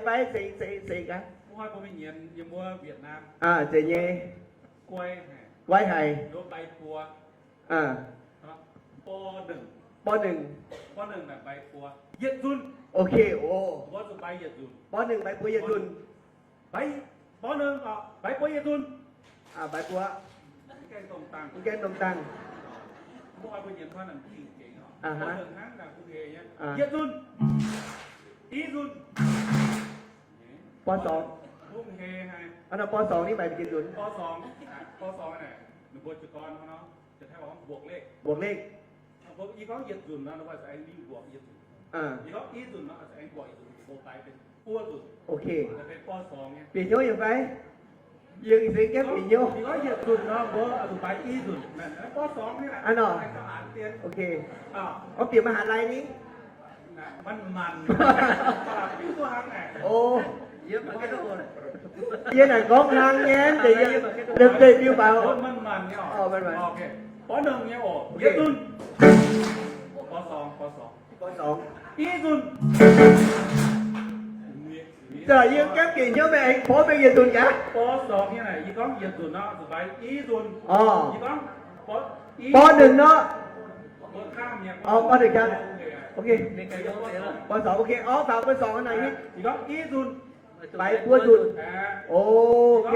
fai seix, seix, seix gaax. Aa, zeiz nyei. Guai haic. Borv nyungc. Ok, o. Borv nyungc mbaix buo yietc nzunc. Mbaix buo. Mv gaengh domh dangh. Borv sorngx. Aa, nor borv sorngx ni mbaix yietc nzunc. Buoqc leqv. Ok. Bieqc hnyouv nyei fai? Yie se gaengh bieqc hnyouv. Aa, nor. Ok. Gorngv bieqc maiv haih lai ni. O. Yie naaic gorngv hlang nyei, deix yie, deix biux faaux. Za'gengh yie gaengh bieqc hnyouv meih aengx porv mengh yietc nzunc gaax. Orv, borv nyungc nor. Orv, borv nyungc gaax. Ok. Borv sorngx, ok. Orv, faaux buo sorngx naaic. Mbaix buo nzunc. Ok.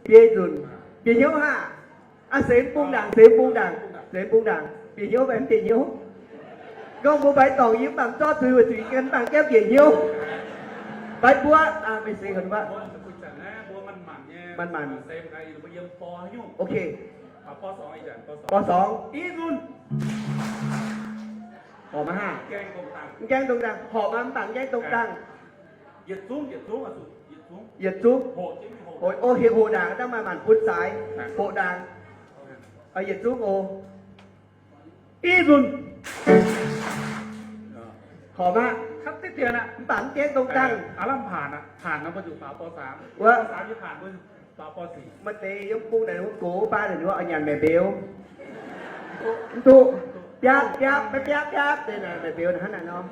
Biei nzunc. Bieqc hnyouv haah? Aa, seix bung ndaangc, seix bung ndaangc, seix bung ndaangc. Bieqc hnyouv fai mv bieqc hnyouv? Gorngv mbuo mbaix dorngc yie mv baac zorqv zuiz weic zuqc yie mv baac gaengh bieqc hnyouv. Mbaix buo, aa, meih seix haaix wuov? Manc-manc. Ok. Borv sorngx. Horpc maiv haah? Mv gaengh dongh dangh. Horpc maiv, mv baac mv gaengh dongh dangh. Yietc zungv. O, heuc hoqc ndaangc, dangh maaih maanc bun saaix. Hoqc ndaangc. Yietc zungv o. I nzunc. Horpc maiv? Mv baac mv gaengh dongh dangh. Wuov. Maaih deix yiem bung naaic wuov gox baan naaic wuov nyanc maengc mbeux. Mv duqv. Biapv biapv, maiv biapv biapv, deix naaic maengc mbeux naaic hnangv naaic nor.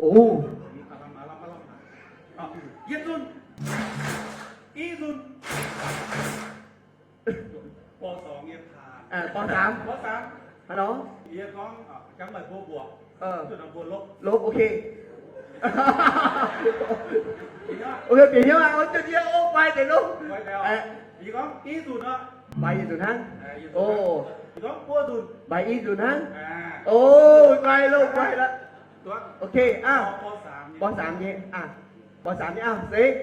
O. Aa, borv saamx. Hnangv nor. Lopv, ok. Ok, bieqc hnyouv aqv. Ov, zunh yie ov, guai deix lopv. Mbaix yietc nzunc hnangv. O. Mbaix i nzunc hnangv. O, guai lopv, guai lopv. Ok, aa, borv saamx nyei, aa, borv saamx nyei, aa, seix.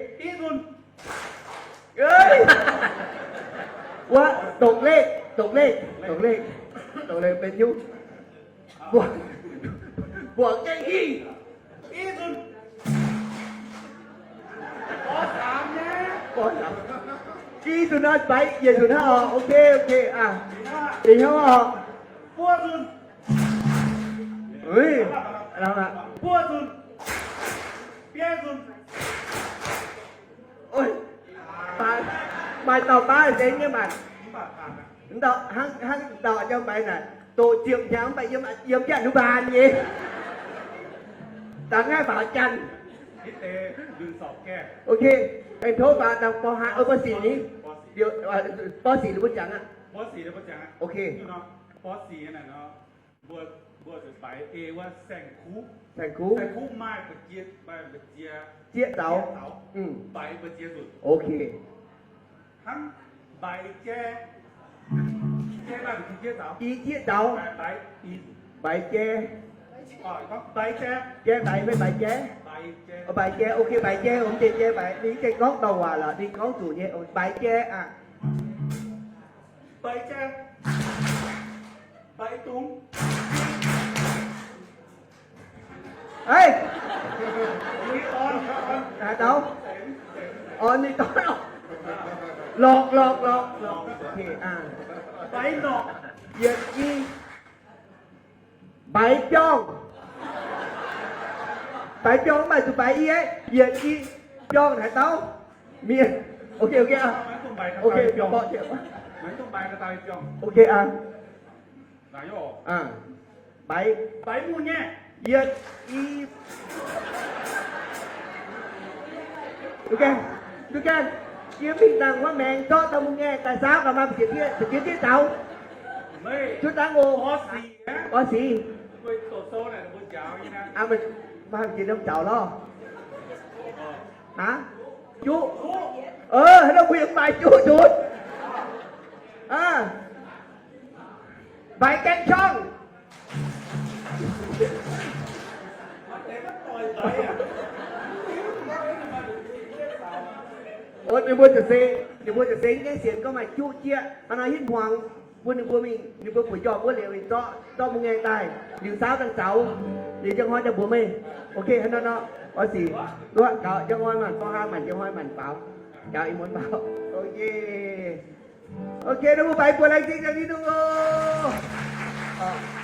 Wuov, ตกเลข ตกเลข ตกเลข ตกเลข benx hnyouv. Mbuoqc, mbuoqc gaengh hingh. I nzunc nor, mbaix yietc nzunc hnangv oc. Ok, ok, aa, bieqc hnyouv oc. Maaih dauh baav nzengc nyei maah. Hnangv, hnangv dauh jauv mbaix naaic, doqc ziepc hnyangx mv baac yiem, yiem jaax nuv mbaanh nyei. Dangh naaiv mbaaux janx. Ok, aengx tov faaux dangh ป.ห้า, เออ ป.สี่ ni. ป.สี่ ninh mbuo jangx aqv. Ok. Saeng-kuv. Zieqv zaux. Ok. I zieqv zaux. Mbaix jai. Jai mbaix fai mbaix jai? Mbaix jai, ok, mbaix jai, mv zeiz jai mbaix, ninh mv zeiz gorngv dorngc waac lorqc, ninh gorngv zuqc nyei, mbaix jai aqv. Haiz, haaix dauh? Orn ninh dorn. Lorqc, lorqc, lorqc, lorqc. Yietc i. Mbaix biorngh. Mbaix biorngh mv baac zuqc mbaix i, yietc i, biorngh haaix dauh? Mienh. Ok, ok aqv. Ok, biorngh. Ok aqv. Mbaix, mbaix mun nyei. Yietc, i. Duqv gaengh, duqv gaengh. Yie mingh dangh wuov maengx zorqv dauh mbuo ngaengc daaih saauv gaax, maaih ziex ndiev zaux. Zuov dangv oc. Oix sic. Maaih ziex ndiev zaux lorh. Aav, juqv. Aav, haaix nor mbuo yaac maaih juqv nzunc. Aav, mbaix gaeng qangv. Ninh mbuo ziouc se, ninh mbuo ziouc se mv gaengh sienx gorngv maaih juqv jieqv. Hnangv nor hitv hmuangx bun ninh mbuo mingh, ninh mbuo buoz-njormh wuov liuz mingh zorqv, zorqv mbuo ngaengc daaih liuz saauv dangh zaux, liuz njang hnoi daaih mbuox meih. Ok, hnangv nor nor, oix sic, luoqc gaux njang hnoi maanc gorngv haa, maanc njang hnoi maanc faaux, gaux ih muonz faaux. Ok. Ok, ninh mbuo baix buoz laengz zingh daaih ninh mbuo oc.